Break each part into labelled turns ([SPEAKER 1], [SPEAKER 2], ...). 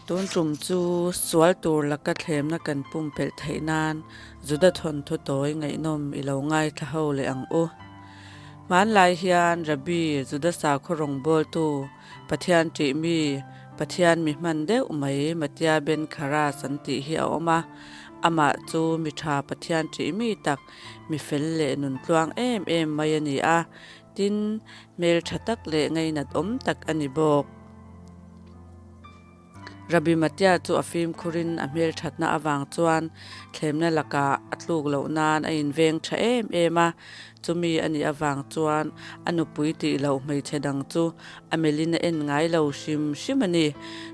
[SPEAKER 1] Tun tum chu sual tur laka thlemna kan pumpelh theih nan Juda thawnthu tawi ngaihnawm i lo ngaithla ho leh ang u. Hmanlai hian Rabbi Juda sakhaw rawngbawltu Pathian ṭih mi, Pathian mi hman deuh mai Mattia ben Kharas an tih hi a awm a. Amah chu mi ṭha Pathian ṭih mi tak, mi fel leh nun tluang em em mai a ni a. Tin, hmel ṭha tak leh ngainat awm tak a ni bawk. Rabbi Mattia chu a fimkhurin a hmelṭhatna avang chuan thlemna lakah a tluk loh nan a inveng ṭha em em a, chumi a nih avang chuan a nupui tih loh hmeichhe dang chu a melhin a en ngai lo hrim hrim a ni.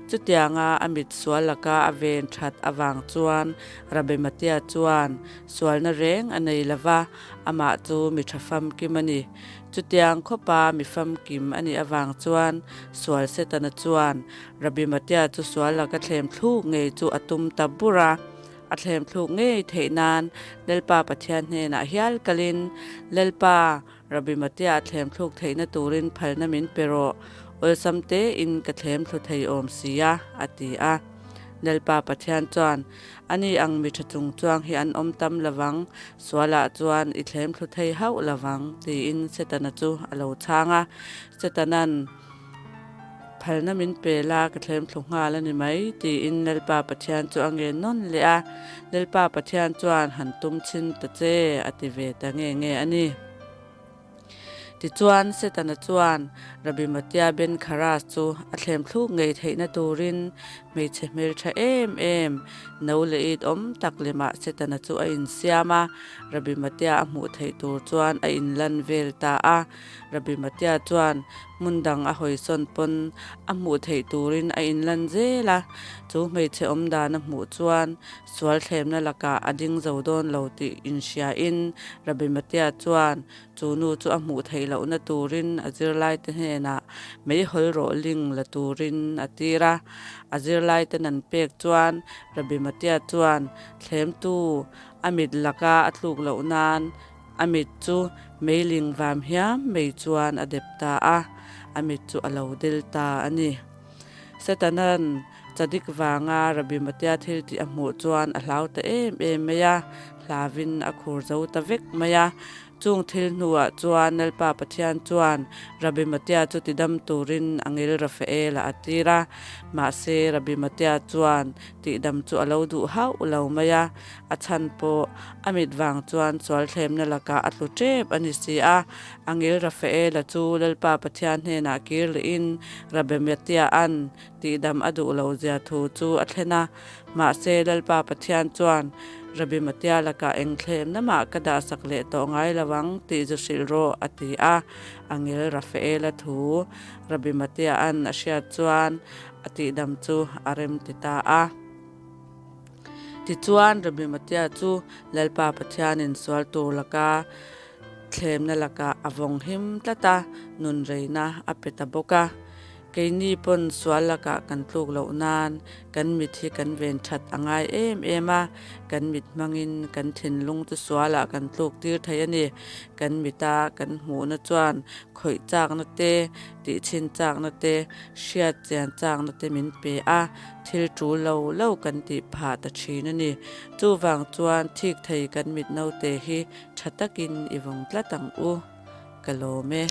[SPEAKER 1] Chutianga a mit sual laka a ven ṭhat avang chuan Rabbi Mattia chuan sualna reng a nei lo va, amah chu mi ṭha famkim a ni. Chutiang khawpa mi famkim a nih avang chuan sual Setana chuan Rabbi Mattia chu sual laka thlem thluk ngei chu a tum ta bur a. A thlem thluk ngei theih nan Lalpa Pathian hnenah hial kalin, Lalpa, Rabbi Mattia a thlem thluk theihna turin phalna min pe rawh, awlsam tein ka thlem thlu thei awm si a, a ti a. Lalpa Pathian chuan, Ani ang mi tha chung chuang hi an awm tam lovang, sualah chuan i thlem thlu thei hauh lovang, tiin Setana chu a lo chhang a. Setana'n, Phalna min pe la, ka thlem thlu nghal a ni mai, tiin Lalpa Pathian chu a ngen nawn leh a. Lalpa Pathian chuan, Han tum chhin ta che, a ti ve ta nge nge a ni. Tichuan, Setana chuan Rabbi Mattia ben Kharas chu a thlem thluk ngei theihna turin hmeichhe hmeltha em em, no leh it awm tak lemah Setana chu a insiam a, Rabbi Mattia a hmuh theih tur chuan a inlan vel ta a. Rabbi Mattia chuan hmun dang a hawisawn pawn a hmuh theih turin a inlan zel a, chu hmeichhe awmdan a hmuh chuan Sual thlemna lakah a ding zo dawn lo tih inhriain Rabbi Mattia chuan chu nu chu a hmuh theih lohna turin a zirlaite hnenah meihawl rawh ling la turin a tir a. A zirlaiten an pek chuan Rabbi Mattia chuan thlemtu a mit laka a tluk loh nan a mit chu meiling vam hiam mai chuan a dep ta a, a mit chu a lo del ta a ni. Setanan Chadik vanga Rabbi Matia thil tih a hmuh chuan a hlau ta em em mai a, hlavin a khur zo ta vek mai a. Chung thil hnuah chuan Lalpa Pathian chuan Rabbi Matia chu tidam turin Angel Raphael-a a tir a. Mahse, Rabbi Matia chuan tihdam chu a lo duh hauh lo mai a, a chhan pawh a mit vang chuan sualthlemna lakah a tlu tep a ni si a. Angel Raphael-a chu Lalpa Pathian hnenah kir lehin Rabbi Matia-a'n Tihdam a duh lo zia thu chu a thlen a, mahse Lalpa Pathian chuan, Rabbi Matia lakah eng thlemna mah ka dahsak leh tawh ngai lo ang tih zu hrilh rawh, a ti a. Angel Raphael-a thu Rabbi Matia-a'n a hriat chuan a tihdam chu a rem ti ta a. Tichuan, Rabbi Matia chu Lalpa Pathianin sual tur laka thlemna lakah a vawng him tlat a, nun reina a pe ta bawk a. Keini pawn sual lakah kan tluk loh nan kan mit hi kan ven that a ngai em em a, kan mit hmangin kan thinlung chu sualah kan tluk tir thei a ni. Kan mita kan hmuhna chuan khawih chakna te, tihchhin chakna te, hriat chian chakna te min pe a, thil tul lo lo kan tih phah ta thin a ni. Chuvang chuan thik thei kan mit naute hi tha takin i vawng tlat ang u. Ka lawm e.